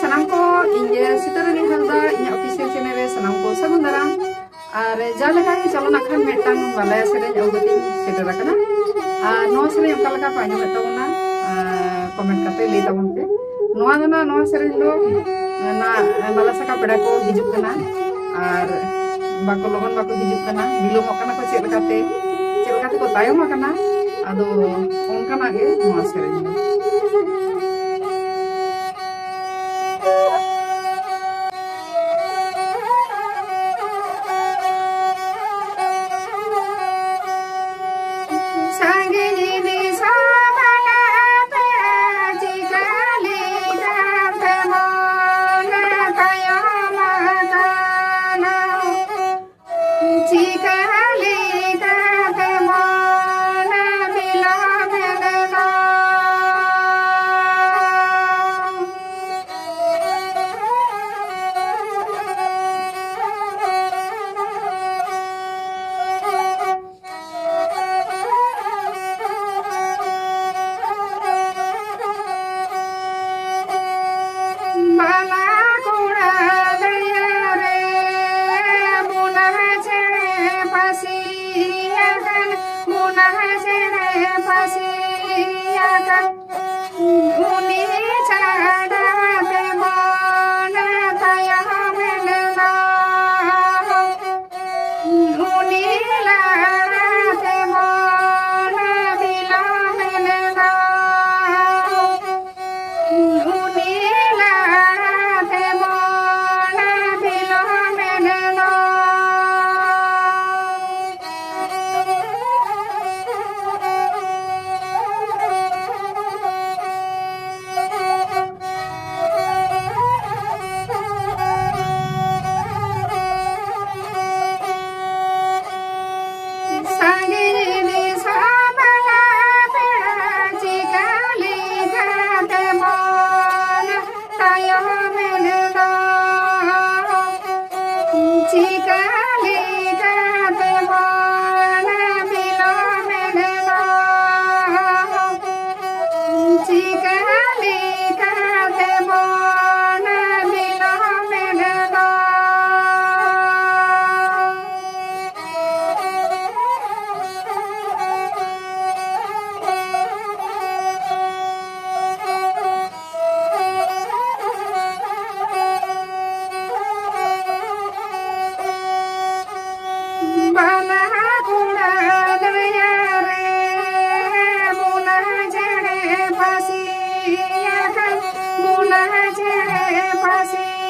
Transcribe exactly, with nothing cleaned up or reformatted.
ᱥᱟᱱᱟᱢ ᱠᱚ, ᱤᱧ ᱜᱮ ᱥᱤᱛᱟᱨᱟᱱᱤ ᱦᱟᱸᱥᱫᱟ, ᱤᱧᱟᱹᱜ official channel ᱨᱮ ᱥᱟᱱᱟᱢ ᱠᱚ ᱥᱟᱹᱜᱩᱱ ᱫᱟᱨᱟᱢ᱾ ᱟᱨ ᱡᱟᱦᱟᱸ ᱞᱮᱠᱟ ᱜᱮ ᱪᱚᱞᱚᱱ ᱟᱠᱷᱲᱟ ᱢᱤᱫᱴᱟᱝ ᱵᱟᱞᱟᱭᱟ ᱥᱮᱨᱮᱧ ᱟᱹᱜᱩ ᱠᱟᱛᱮᱧ ᱥᱮᱴᱮᱨ ᱟᱠᱟᱱᱟ᱾ ᱟᱨ ᱱᱚᱣᱟ ᱥᱮᱨᱮᱧ ᱚᱠᱟ ᱞᱮᱠᱟ ᱯᱮ ᱟᱸᱡᱚᱢᱮᱫ ᱛᱟᱵᱚᱱᱟ, ᱟᱨ comment ᱠᱟᱛᱮ ᱞᱟᱹᱭ ᱛᱟᱵᱚᱱ ᱯᱮ᱾ ᱱᱚᱣᱟ ᱫᱚ ᱱᱟᱜ, ᱱᱚᱣᱟ ᱥᱮᱨᱮᱧ ᱫᱚ ᱱᱟ ᱵᱟᱞᱟ ᱥᱟᱠᱟ ᱯᱮᱲᱟ ᱠᱚ ᱦᱤᱡᱩᱜ ᱠᱟᱱᱟ, ᱟᱨ ᱵᱟᱠᱚ ᱞᱚᱜᱚᱱ ᱵᱟᱠᱚ ᱦᱤᱡᱩᱜ ᱠᱟᱱᱟ, ᱵᱤᱞᱚᱢᱚᱜ ᱠᱟᱱᱟ ᱠᱚ, ᱪᱮᱫ ᱞᱮᱠᱟᱛᱮ, ᱪᱮᱫ ᱞᱮᱠᱟ ᱛᱮᱠᱚ ᱛᱟᱭᱚᱢ ᱟᱠᱟᱱᱟ᱾ ᱟᱫᱚ ᱚᱱᱠᱟᱱᱟᱜ ᱜᱮ ᱱᱚᱣᱟ ᱥᱮᱨᱮᱧ ᱫᱚ᱾ ᱥᱟᱺᱜᱤᱧ ᱫᱤᱥᱚᱢ ᱨᱮ ᱯᱮᱲᱟ ᱪᱤᱠᱟᱹ ᱞᱮᱠᱟᱛᱮ ᱢᱚᱱ ᱛᱟᱭᱚᱢ ᱟᱠᱟᱱᱟ᱾ ᱪᱤᱠᱟᱹ ᱞᱮᱠᱟᱛᱮ ᱢᱚᱱ ᱵᱤᱞᱚᱢ ᱮᱱᱟ᱾ ᱵᱟᱞᱟ ᱠᱚᱲᱟ ᱫᱟᱭᱟ ᱨᱮ ᱵᱚᱱᱟ ᱪᱮᱬᱮ ᱯᱟᱹᱥᱤ ᱟᱠᱟᱱ, ᱵᱚᱱᱟ ᱪᱮᱬᱮ ᱯᱟᱹᱥᱤ ᱟᱠᱟᱱ᱾ ᱩᱱᱤ ᱪᱷᱟᱰᱟ ᱛᱮ ᱢᱚᱱ ᱛᱟᱭᱚᱢ ᱮᱱ ᱫᱚ᱾ ᱩᱱᱤ ᱞᱟᱲᱟ ᱛᱮ ᱢᱚᱱ ᱵᱤᱞᱚᱢ ᱮᱱ ᱫᱚ᱾ ᱩᱱᱤ ᱞᱟᱲᱟ ᱛᱮ ᱢᱚᱱ ᱵᱤᱞᱚᱢ ᱮᱱ ᱫᱚ᱾ ᱪᱮᱬᱮ ᱵᱟᱥᱤ